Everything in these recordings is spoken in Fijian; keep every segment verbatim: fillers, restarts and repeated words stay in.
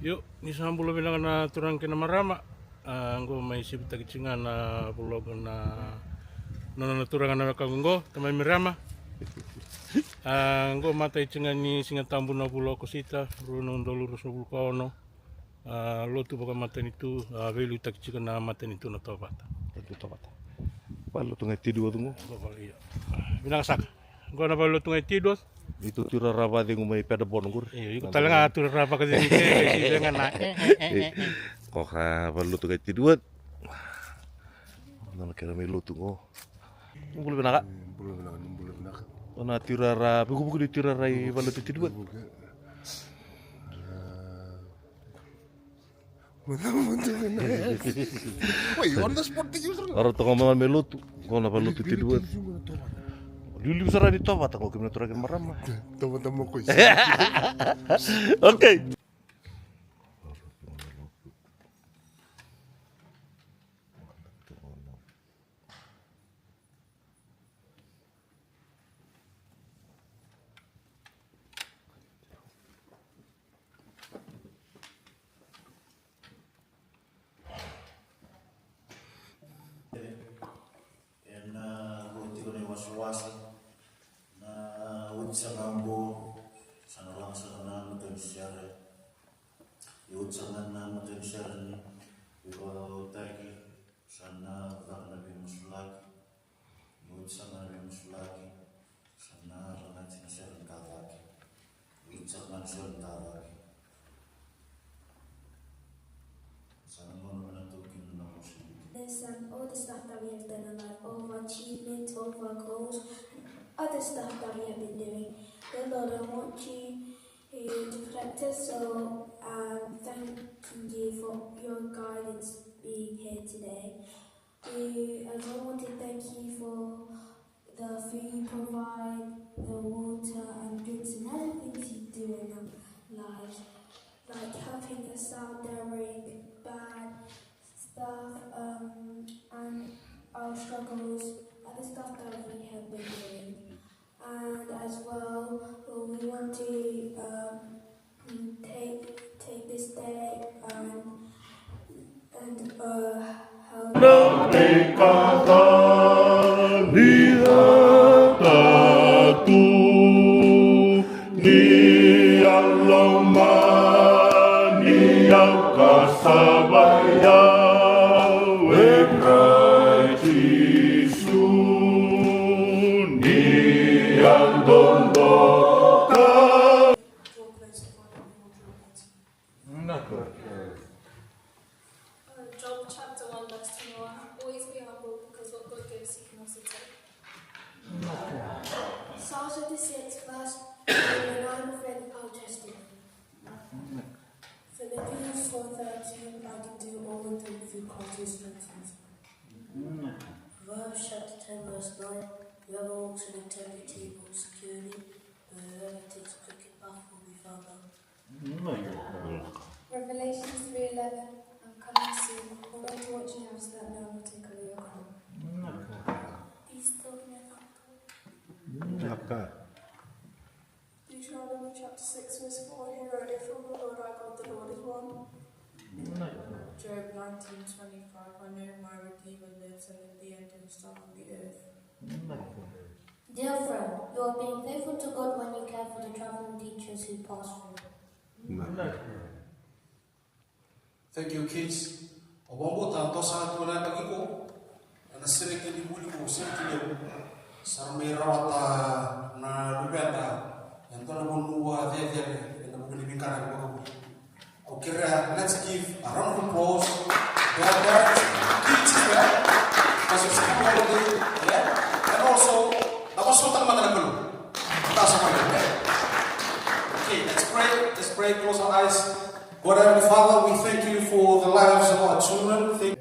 Io, ni sa bula vinaka na turaga kei na marama. A, qo mai sivitaki tiko ga na vlog na nona na turaga na wekaqu qo, tamai Miriama. A, qo matai tiko ga ni Siga Tabu na vula o Okosita, rua na udolu ruasagavulu ka ono. A, lotu vakamatanitu, a, veiliutaki tiko na matanitu na Tovata. Lotu Tovata. Vale lotu ga e Tidworth qo. Qo vale, io. Vinaka saka. Qo na vale lotu ga e Tidworth. Iko tu rara vakacegu mai Pedabono qori. Io, iko tale ga tu rara vakacegu ke, ke si vega na. E, e, e, e. Ko ka vale lotu ga e Tidworth. Nona kena mai lotu qo. Ni bula vinaka. Ni bula vinaka, ni bula vinaka. Ona tu rara, vukuvuku ni tu rara i vale lotu Tidworth. Vuku, e. Wait, on the spot, thank you, sir. Ora toka mai me lotu, ko na vale lotu Tidworth. Liuliu sara ni Tovata, ko kemuni na turaga kei na marama. Tovata mo koi. Okay. Ena, a, vo tiko na iwasewase. Na oti saka qo sa na laga saka na matani sere. E oti saka na matani sere ni veivakatautaki. Sa na caka na veimasulaki. E oti saka na veimasulaki. Sa na lagati na sere ni ka cake. E oti saka na sere ni ka cake. Sa na gauna me na taukena na vosa. There's, um, all the stuff that we have done in life, all of our achievements, all of our goals, and other stuff that we have been doing. The Lord, I want you, uh, to protect us. So, um, thank you for your guidance being here today. We, I just want to thank you for the food you provide, the water and drinks and other things you do in our lives, like helping us out during bad stuff, um, and our struggles, and the stuff that we have been doing. And as well, we want to, um, take, take this day and, and, uh, help. Na veika ca ni a tatu ni a lomani au ka savai au e Kraiti Jisu ni a dodoka. Uh, Job chapter one, verse twenty-one. Always be humble, because what God gives, he can also take. Psalms fifty-six, verse, "When I am afraid, I'll trust in him." Philippians four thirteen, "I can do all things through Christ who strengthens me." Proverbs chapter ten, verse nine, "Whoever walks in integrity walks securely, but whoever takes a crooked path will be found out." Revelation three eleven, "I'm coming soon. Hold on to what you have so that no one will take away your crown." Peace, talking about. Deuteronomy chapter six, verse four, "Hear, O Israel, the Lord our God, the Lord is one." Job nineteen twenty-five, "I know my Redeemer lives, and in the end he will stand on the earth." Dear friend, you are being faithful to God when you care for the traveling teachers who pass through. Thank you, kids. Au vakabauta dou sa tu na yabaki qo ena sereki ni vuli qo, sereki levu. Sa ra mai rawata na luveda e dua na vanua cecere ena vuku ni veiqaravi vakavuli. Au kerea, let's give a round of applause. They are parents, kids, eh? Because it's school holiday, yeah? And also, na vosota mada na Kalou. That's all, eh? Okay, let's pray. Let's pray. Close our eyes. God, Heavenly Father, we thank you for the lives of our children. Thank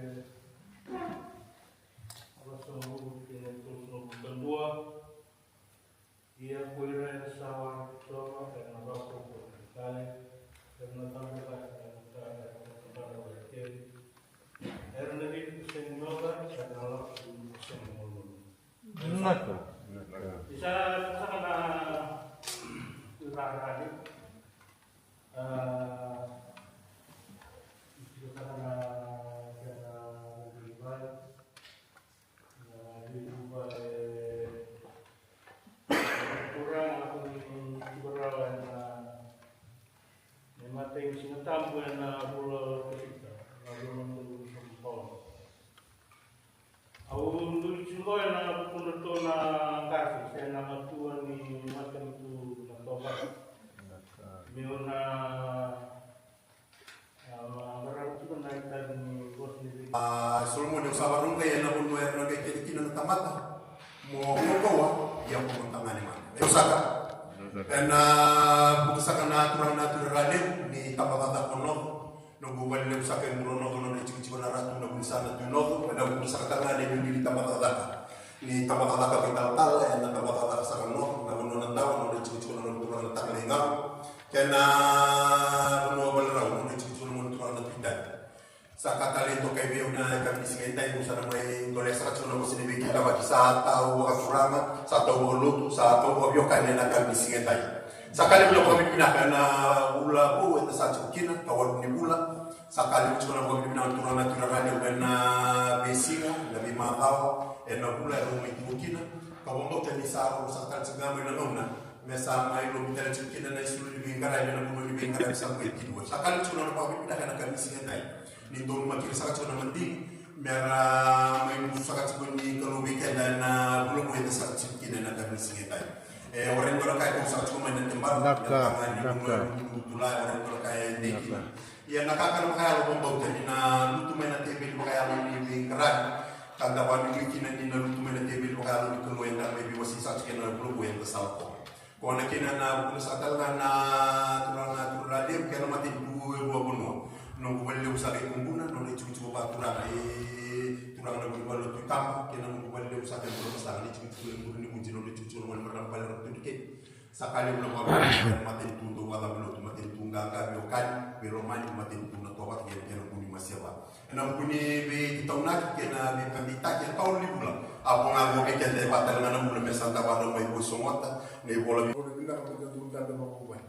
Ia ko ira era sa waraki Jiova era na vakaukauwataki tale, era na tabacakacaka, era na tabacakacaka, era na raici ko sega ni oca, era na lako sobu ko sega ni malumalumu. Vinaka. Ni sa saka na rarani. A, Matai ni Siga Tabu ena vula o Okosita, na vula na Tolu ni Paula. Au duri tiko ena vukudratou na qase se na matua ni matanitu na Tovata. Meu na, a, qaravi tiko na itavi ni vosa ni vei. A, Solomoni, au sa vakarau qai ena vanua era na qai kece kina na tamata. Mo kaukauwa, ia mo tagane mana. E saka. Ena vuku saka na turaga na Tui Ralevu ni tabacakacaka o Noco. Noqu valelevu saka e Buronoco, nodra itikotiko na Ratu na Vunisana Tui Noco. Ena vuku saka tale ga na inuinui ni tabacakacaka ni tabacakacaka vei talatala, ena tabacakacaka saka o Noco, na vanua na Dawa, nodra itikotiko na nodra turaga na Takalaigau. Kei na vanua Valerau, nodra itikotiko na nodra turaga na Tui Dadi. Sa ka talei toka vei au na yakavi ni siga edai, au sa na mai dolea saka tiko na vosa ni veikidavaki, sa tau vakaturaga, sa tau vakalotu, sa tau vakaveiwekani ena yakavi ni siga edai. Sa ka levu na vakavinavinaka ena vula vou eda sa tiko kina, ka walu ni vula. Sa ka levu tiko na vakavinavinaka na turaga na Tui Ralevu ena veisiga, na veimacawa, ena vula eda mai tiko kina. Ka vakabauta ni sa rau saka tale tiko ga mai na gauna me sa mai lomi tale tiko kina na isulu ni veiqaravi, na vanua ni veiqaravi sa mai tiko. Sa ka levu tiko na vakavinavinaka ena yakavi ni siga edai. Ni dou nanuma kina saka tiko na madigi me ra mai musu saka tiko ni Kalou vei keda ena vula vou eda saka tiko kina ena yakavi ni siga edai. E, warai dua na ka e kau saka tiko mai na tebara, na ka ni vanua e lutu la, e warai dua na ka e dei kina. Ia na kakana vakayalo, vakabauta ni na lutu mai na teveli vakayalo ni veiqaravi, ka da vakanuinui kina ni na lutu mai na teveli vakayalo ni Kalou eda mai veiwasei saka tiko ena vula vou eda sa lako. Ko na kena na vukuna saka tale ga na turaga na Tui Ralevu kei na matanitu e rua vanua. Noqu valelevu saka i Kubuna, nodra itikotiko vakaturaga e turaga na Vunivalu na Tui Kaba, kei na noqu valelevu saka i Burebasaga, na itikotiko e Burenivuji, nodra itikotiko na gone marama Valera Tui Drekei. Sa ka levu na vakavinavinaka na matanitu dau vakacabo lotu, matanitu qaqa, veiwekani, veilomani, matanitu na Tovata kei na kena vu ni maseva. Ena vuku ni veitataunaki kei na veivakadeitaki ena ikaono ni vula. A vo ga vei keda e va tale ga na vula me sa da vakarau mai vosota na ivola vei. Vo na vinaka me da dau dabe vakavuvale.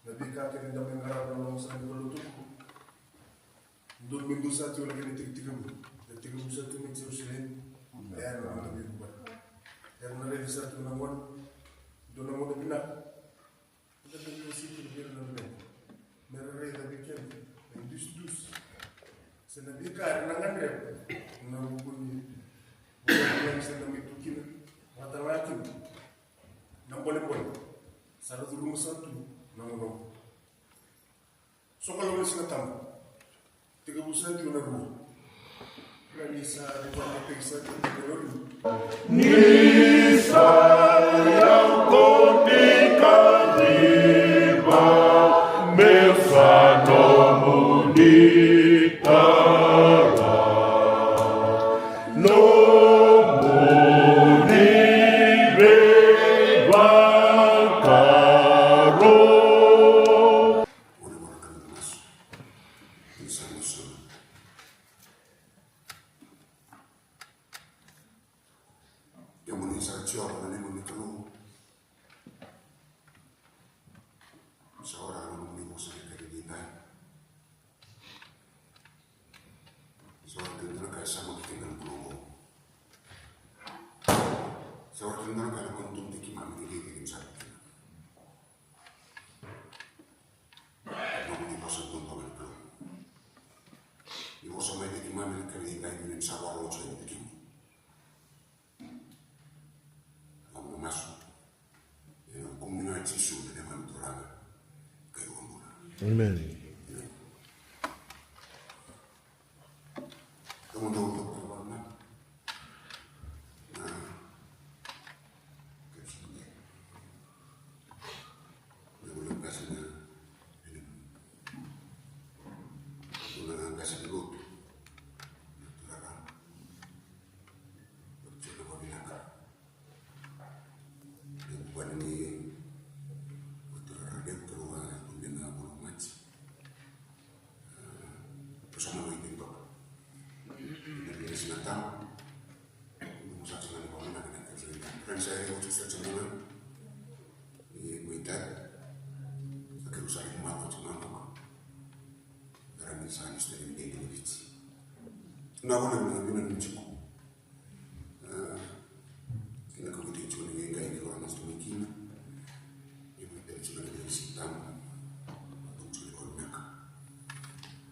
Na veika kece da mai qarava na noda sa ni valotuku. Dodonu me dua sa tiko na kena itekitekivu. Na itekitekivu sa tiko mai Jerusalemi. Ia na noda veivuvale. Era na raica sa tiko na gone. Dua na gauna vinaka. Eda dau veiwasei kina vei ira na luveda me ra raica vei keda na idusidusi se na veika era na gadreva ena vuku ni vanua se da mai tu kina, vakatalega kina na bolebole sa ra curuma saka tu na gauna oqo. Sokalou ni Siga Tabu. Tekivu sa tiko na rua. Ni sa rua na pei sa tiko na rua. Ni sa yau ko ni ka riva, me sa nomuni tara. Nomuni veivakaro. Kemuni saka Jiova na neimami Kalou. Sa ora na nomuni vosa na kena dina. Sa ora kina na ka e sa maki kina na bula oqo. Sa ora kina na ka e na konotumi keimami ni kei kei sa maki kina. Nomuni vosa dodonu na Kalou. Ni vosa mai vei keimami na Kalou, e qai ni sa vakarau tiko vei keimami. Au na masu ena vukumuni ga Jisu na neimami Turaga kei Vakabula. Emeni. Emeni. Na vuna vuna vuna ni tiko. Kena kauwaitaki tiko na qai qai ni rua na sitoma kina. Ni vuna tale tiko na qai sitama. Tiko na qai na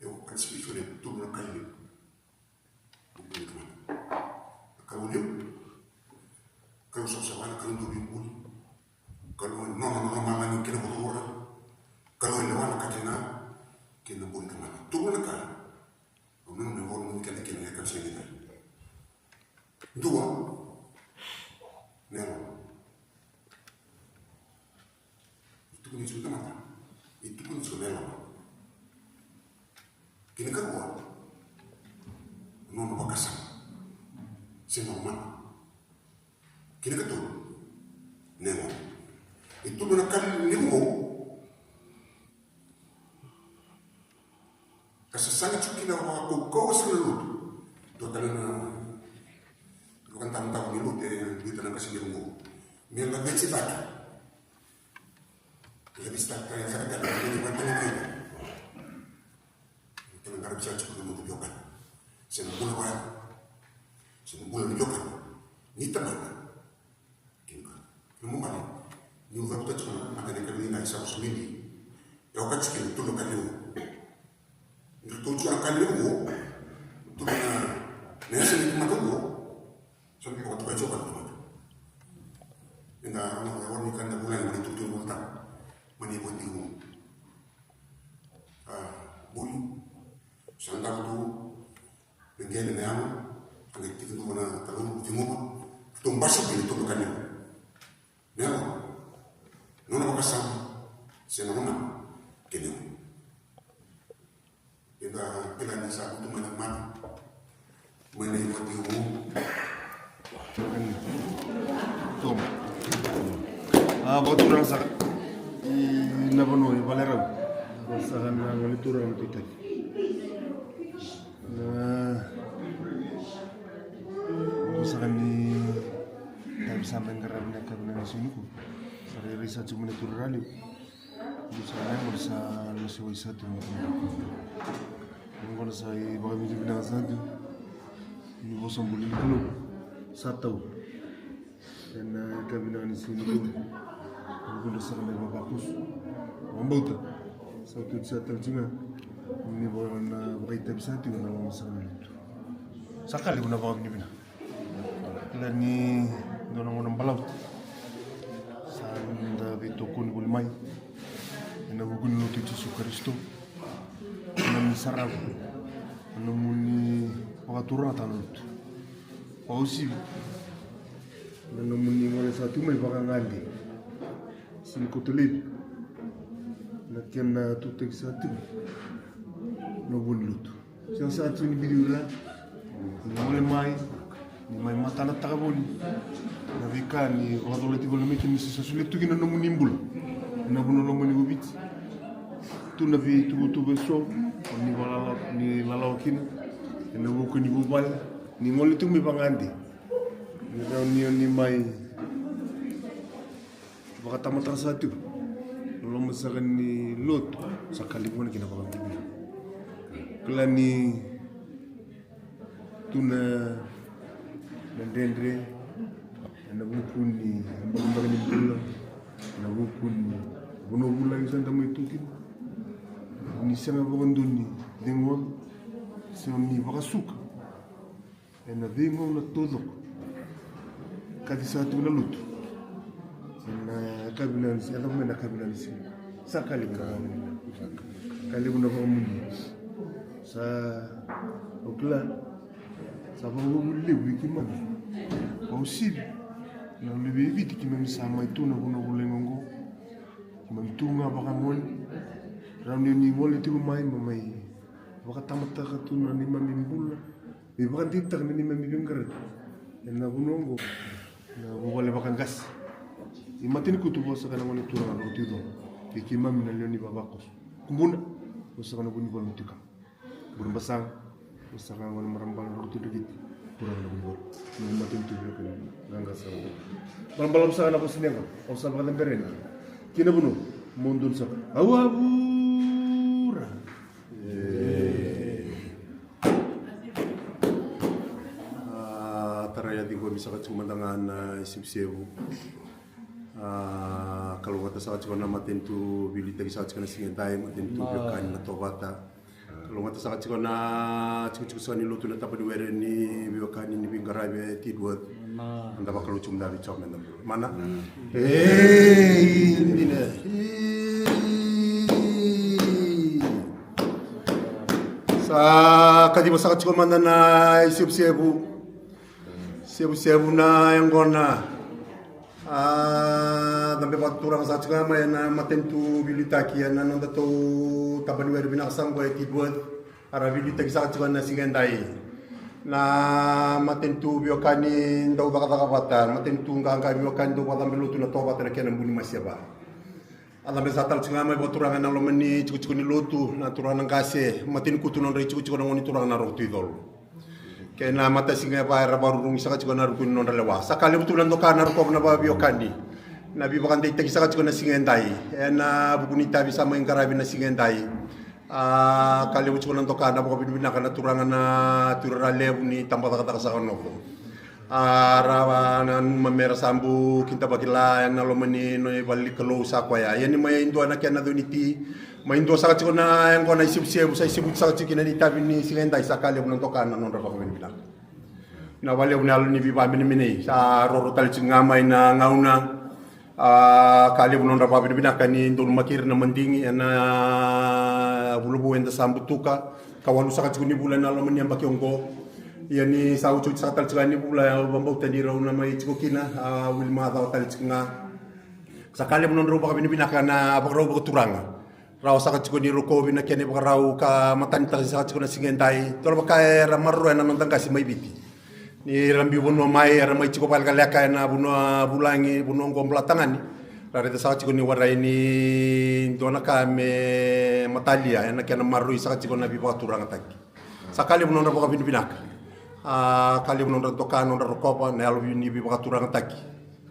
E o ka ni sipisi o na tolu na ka levu. Buli ni tamata. Na Kalou levu. Kalou savasava, na Kalou dau veibuli. Kalou e nona na lomalagi kei na vuravura. Kalou e lewa na ka kece ga. Kei na buli ni tamata. Tolu na ka. Au nanuma me vakananumi keda kina na yakavi sa i lai. Dua, na yalona. E tukuni tiko na tamata. E tukuni tiko na yalona. Kei na karua, nona vakasama. Se na lomana. Kei na katolu, na yalona. E tolu na ka levu qo. Ka sasaga tiko kina vakaukauwa sara na lotu. Dua tale na vakadavodavo ni lotu e vica na qase levu qo. Me laveti cake. Laveti cake, cake, cake, cake, cake, cake. Tena qaravi sara tiko na lotu veiwekani. Se na bula vaya. Se na bula ni veiwekani. Ni tamata. Kina ka. Kina mo mani. Niu cavuta tiko na mataka ni yakavi nikua e sa vosa midi. E oka tiko kina tolu na ka levu. Ni ratou tiko na ka levu qo. Tolu na, na yasa ni tamata qo. Sa ni vakatokai tiko na tamata. Eda raica na ka eda vulagi mai na itukutuku ni Vola Tabu. Mani voti qo. A, buli. Sa davo tu. Na qele, na yago, a qai tekivu na Kalou, tekivu. Ratou basika kina tolu na ka levu. Na yalo, nona vakasama, se na lomana, kei na yago. Eda kila ni sa butu mai na mate. Mai na ivakatekivu. Toma. A, vakaturaga saka. I na vanua i Valerau. Saka na gone turaga na tuitaki. Na ko saka ni tavi sa mai qaravi na kavi na siga nikua. Sa rairai sa tiko mai na turaga liu. Ni sa na gona sa na se wai sa tiko mai. Ni gona sa i vakavinavinaka sa tiko. Ni vosa buli ni Kalou sa tau. Ena ika vinaka ni siga nikua. Ni gona sa na vavakusu. Vabauta. Sa tu sa tau tiko ga. Ni vaka na vakaitavi sa tiko na loma sa na lotu. Sa ka levu na vakavinavinaka. Kila ni dua na gauna balavu sa da veitokoni voli mai ena vuku ni lotu i Jisu Karisito. Na nomuni sarava, na nomuni vakaturagataka na lotu. Vakauasivi na nomuni gole sa tu mai vakagade. Sini koto levu na kena tutaki sa tu na vua ni lotu. Sega sa tu ni bici ura ni gole mai, ni mai matanataka voli na veika ni vakacolati voli mai kina ni sa solia tu kina na nomuni bula. Na vanua loma ni Viti tu na veituvatuva eso ni valala ni lalawa kina ena vuku ni vuvale ni gole tu mai vakagade. Ni rawa ni o ni mai vakatamataka sa tiko na loma saka ni lotu. Sa ka levu gona kina vakavinavinaka. Kila ni tu na na dredre ena vuku ni balabala ni bula, ena vuku ni vanua vulagi sa da mai tu kina. Ni sega vakadua ni cegu, sega ni vakasuka. Ena veigauna taucoko ka ci sa tiko na lotu. Ena ka vinaka ni siga, e cava mai na ka vinaka ni siga. Sa ka levu na vakamuni. Ka levu na vakamuni. Sa au kila sa vakavuvuli levu vei keimami. Au sivi na luve i Viti keimami sa mai tu na vanua vulagi oqo. Keimami tu ga vakamoni. Rawa ni ni gole tiko mai ma mai vakatamataka tu na neimami bula. Me vakadeitaka na neimami veiqaravi ena vanua oqo na vuvale vakaqase. I Matanikutu, vosaka na gone turaga na Roko Tui Colo. Kei keimami na lewe ni vavakoso. Kubuna, vosaka na vunivalu na Tui Kama. Burebasaga, vosaka na gone marama balavu na Roko Tui Draviti. Turaga na vunivalu. Na Matanikutu veiwekani qaqasa. Balabalavu saka na vosa ni yago. Au sa vakacaberena kina vanua. Mo donu saka. Au a vura. A, tarai a ciqomi saka tiko mada ga na isevusevu. A, kalougata saka tiko na matanitu veiliutaki saka tiko na siga edai, matanitu veiwekani na Tovata. Kalougata saka tiko na tikotiko saka ni lotu na taba ni were ni veiwekani ni veiqaravi e Tidworth. Eda vakalou tiko mada vei Jiova meda bula. Mana. Ei, dina. Sa kaciva saka tiko mada na isevusevu. Sevusevu na yaqona. A, cabe vakaturaga saka tiko ga mai ena matanitu veiliutaki ena nodatou taba ni were vinaka saka oqo e Tidworth. Era veiliutaki saka tiko na siga edai. Na matanitu veiwekani dau cakacaka vata, matanitu qaqa veiwekani dau vakacabe lotu na Tovata na kena bu ni masiava. A cabe saka tale tiko ga mai vakaturaga ena loma ni tikotiko ni lotu, na turaga na qase, Matanikutu nodra itikotiko na gone turaga na Roko Tui Colo. Kei na matasiga e va era vakarurugi saka tiko ena ruku ni nodra lewa. Sa ka levu tu na doka na rokova na vakaveiwekani. Na veivakadeitaki saka tiko na siga edai. Ena vuku ni tavi sa mai qaravi na siga edai. A, ka levu tiko na doka na vakavinavinaka na turaga na Tui Raralevu ni tabacakacaka saka Noco. A, ra nanuma mera sa bau kidavaki la ena loma ni nona ivalenikalou sa koya. Ia ni mai dua na kena cuniti, mai dua saka tiko na yaqona isevusevu, sa isevuti saka tiko kina ni tavi ni siga edai, sa ka levu na doka na nodra vakavinavinaka. Na vakalevu na yalo ni veivakamenemenei, sa roro tale tiko ga mai na gauna. A, ka levu na nodra vakavinavinaka ni donumaki ira na madigi ena vulavula eda sa butuka. Ka walu saka tiko ni vula ena loma ni yabaki oqo. Ia ni sa otioti saka tale tiko ga ni vula, au vakabauta ni rau na mai tiko kina, a, wili macawa tale tiko ga. Sa ka levu na nodrau vakavinavinaka na vakarau vakaturaga. Rawa saka tiko ni rokovi na kena ivakarau ka matanitaki saka tiko na siga edai. Dola vaka era maroroya na noda qase mai Viti. Ni ra biu vanua mai, era mai tiko vakalekaleka ena vanua vulagi, vanua oqo Bolatagane. Ra raica saka tiko ni warai ni dua na ka me matalia ena kena maroroi saka tiko na veivakaturagataki. Sa ka levu nodra vakavinavinaka. A ka levu nodra doka, nodra rokova na yalo ni veivakaturagataki.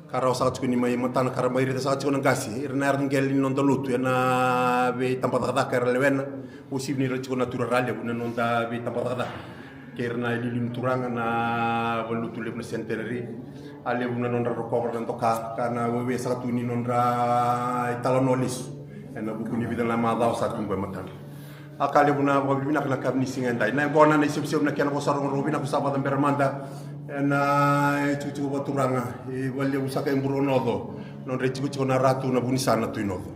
Ka rawa saka tiko ni mai matana ka ra mai raica saka tiko na qase, ira na yara qele ni noda lotu ena veitabacakacaka era lewena. Uasivi ni ra tiko na tuirara levu na noda veitabacakacaka. Kei ira na iliuliu ni turaga na valelotu levu na Centenary. A levu na nodra rokova, na doka ka na wewe saka tu ni nodra italanoa lesu ena vuku ni vica na macawa sa tubu e matana. A ka levu na vakavinavinaka na kavi ni siga edai. Na yaqona na isevusevu na kena vosa rogorogo vinaka sa vakacabera mada ena itikotiko vakaturaga i valelevu saka i Burebaoca, nodra itikotiko na Ratu na Vunisa na Tui Noco.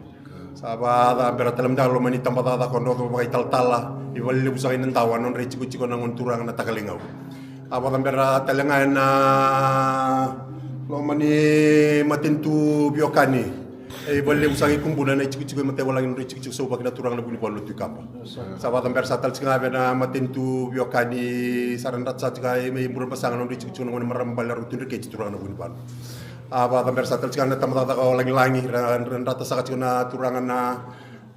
Sa vakacabera tale mada loma ni tabacakacaka o Noco vakaitalatala i valelevu saka i Nadawa, nodra itikotiko na gone turaga na Takalaigau. A vakacabera tale ga ena loma ni matanitu veiwekani e valelevu saka i Kubuna na itikotiko i Mataiwalagi, nodra itikotiko sauvaki na turaga na Vunivalu na Tui Kapa. Sa vakacabera saka tale tiko ga vei na matanitu veiwekani sara na drata saka tiko ga i Burebasaga, nodra itikotiko na gone marama bale na Roko Tui Dreketi turaga na Vunivalu. A vakacabera saka tale tiko ga na tabacakacaka o Lagilagi, ra drata saka tiko na turaga na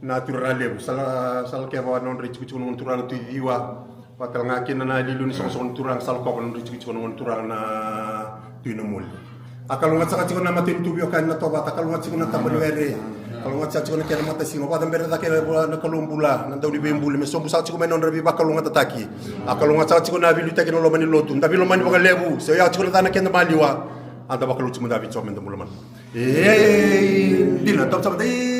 na tuirara levu, sa lakova nodra itikotiko na gone turaga na Tui Ciwa. Vakatalega kina na iliuliu ni soqosoqo ni turaga sa lakova nodra itikotiko na gone turaga na Tui Namoli. A kalougata saka tiko na matanitu veiwekani na Tovata, kalougata tiko na taba ni were, kalougata saka tiko na kena matasiga. Vakacabera cake vua na Kalou bula na Dauniveibuli me sobu saka tiko mai nodra veivakalougatataki. A kalougata saka tiko na veiliutaki na loma ni lotu, da veilomani vakalevu, se oya tiko na ca na keda maliwa. A da vakalou tiko mada vei Jiova me da bula mana. Ei, dina, tau saka dei.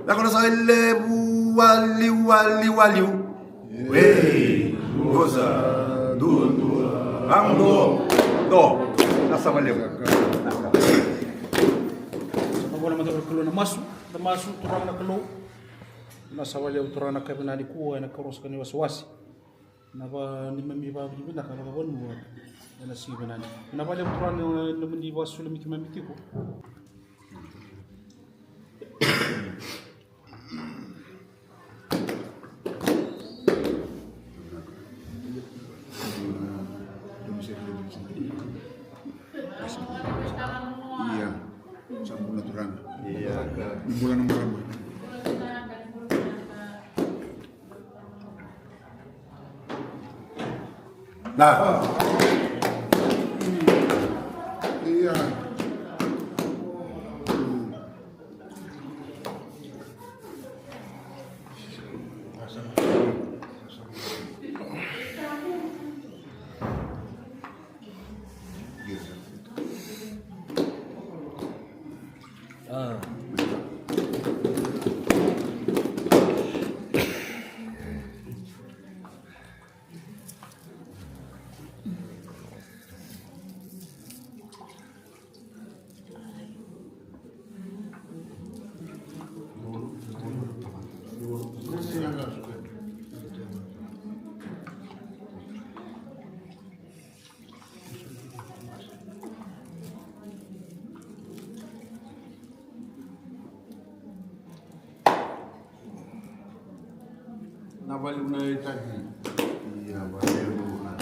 Lako na saka levu, wali, wali, wali. Wei, gosa, dua, dua, ramu, do, do. Na saka levu. Sa na vola mada vakakalou na masu, na masu turaga na Kalou. Na saka levu turaga na kavinani kua ena karosa ka ni wasewase. Na va ni mami vavinavinaka vakavanua ena siga vinaka. Na vale vuturaga na nomuni vakasulumi keimami tiko. Ia, sa bula turaga. Ia. Ni bula na marama. Da. Ia. Na valiu na itaki. Ia, valiu na.